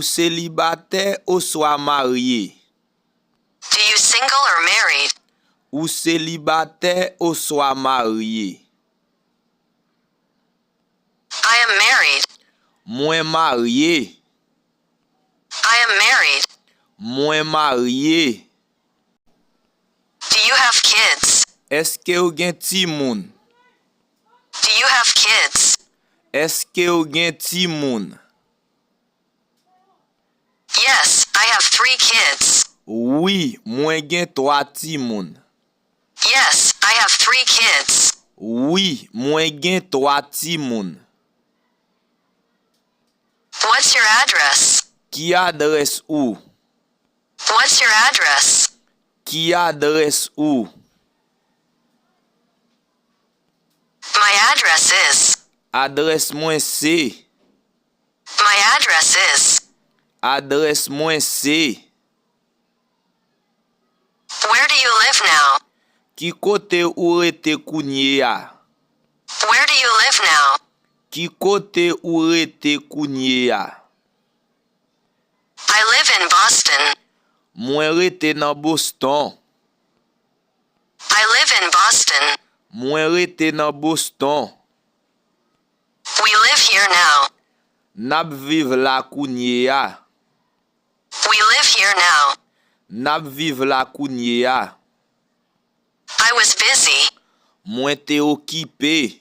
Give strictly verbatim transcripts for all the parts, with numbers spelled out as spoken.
Selibatè oswa marye? Do you single or married? Ou selibatè oswa marye? I am married. Mwen marye. I am married. Mwen marye. Do you have kids? Èske w gen timoun? Do you have kids? Èske w gen timoun? Yes, I have three kids. Wi, mwen gen twa timoun. Yes, I have three kids. Wi, mwen gen twa timoun. What's your address? Ki adrès ou? What's your address? Ki adrès ou? My address is. Adrès mwen se. My address is. Adrès mwen se. Where do you live now? Ki kote ou rete kounye a? Where do you live now? Ki kote ou rete kounye a? I live in Boston. Mwen rete nan Boston. I live in Boston. Mwen rete nan Boston. We live here now. N ap viv la kounye a. We live here now. N ap viv la kounye a. I was busy. Mwen te okipe.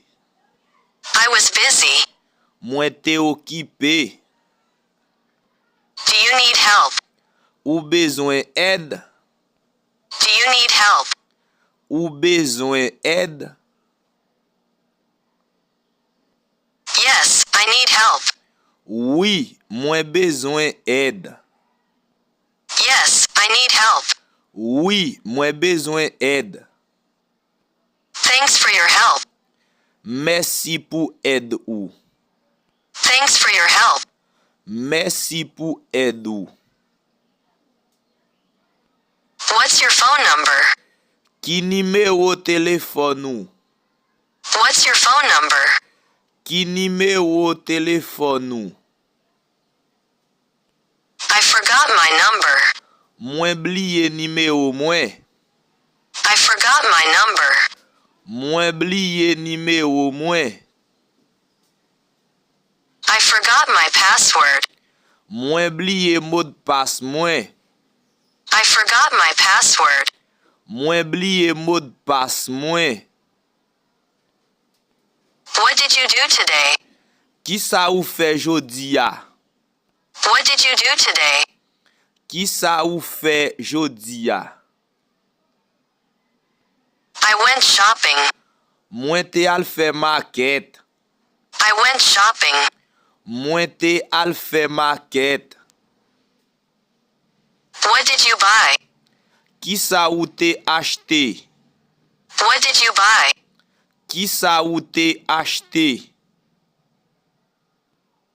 I was busy. Mwen te okipe. Do you need help? Ou bezwen èd? Do you need help? Ou bezwen èd? Yes, I need help. Wi, mwen bezwen èd. Yes, I need help. Wi, mwen bezwen èd. Thanks for your help. Mèsi pou èd ou. Thanks for your help. Mèsi pou èd ou. What's your phone number? Ki nimewo telefòn ou? What's your phone number? Ki nimewo telefòn ou? I forgot my number. Mwen bliye nimewo mwen. I forgot my number. Mwen bliye nimewo mwen. I forgot my password. Mwen bliye modpas mwen. I forgot my password. Mwen bliye modpas mwen. What did you do today? Kisa ou fè jodi a? What did you do today? Kisa ou fè jodi a? I went shopping. Mwen te al fè makèt. I went shopping. Mwen te al fè makèt. What did you buy? Kisa ou te achte? What did you buy? Kisa ou te achte?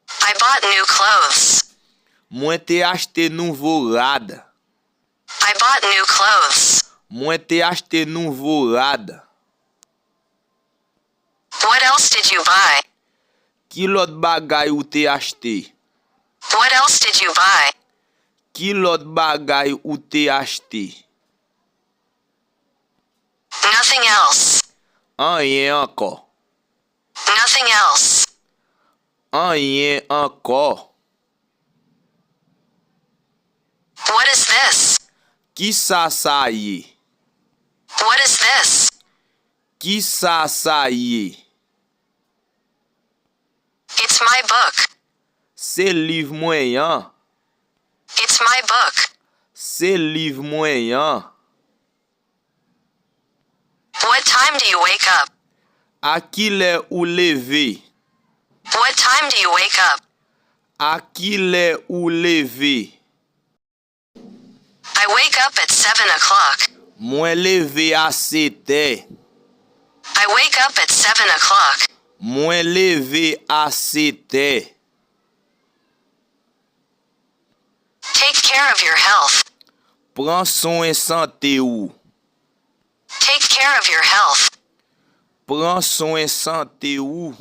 I bought new clothes. Mwen te achte nouvo rad. I bought new clothes. Mwen te achte nouvo rad. What else did you buy? Ki lòt bagay ou te achte? What else did you buy? Ki lòt bagay ou te achte? Nothing else. Anyen ankò. Nothing else. Anyen ankò. What is this? Kisa sa ye? What is this? Kisa sa ye? It's my book. Se liv mwen an. It's my book. Se liv mwen an. What time do you wake up? A kilè ou leve? What time do you wake up? A kilè ou leve? I wake up at seven o'clock. Mwen leve a setè. I wake up at seven o'clock. Mwen leve a setè. Take care of your health. Pran swen sante ou. Take care of your health. Pran swen sante ou.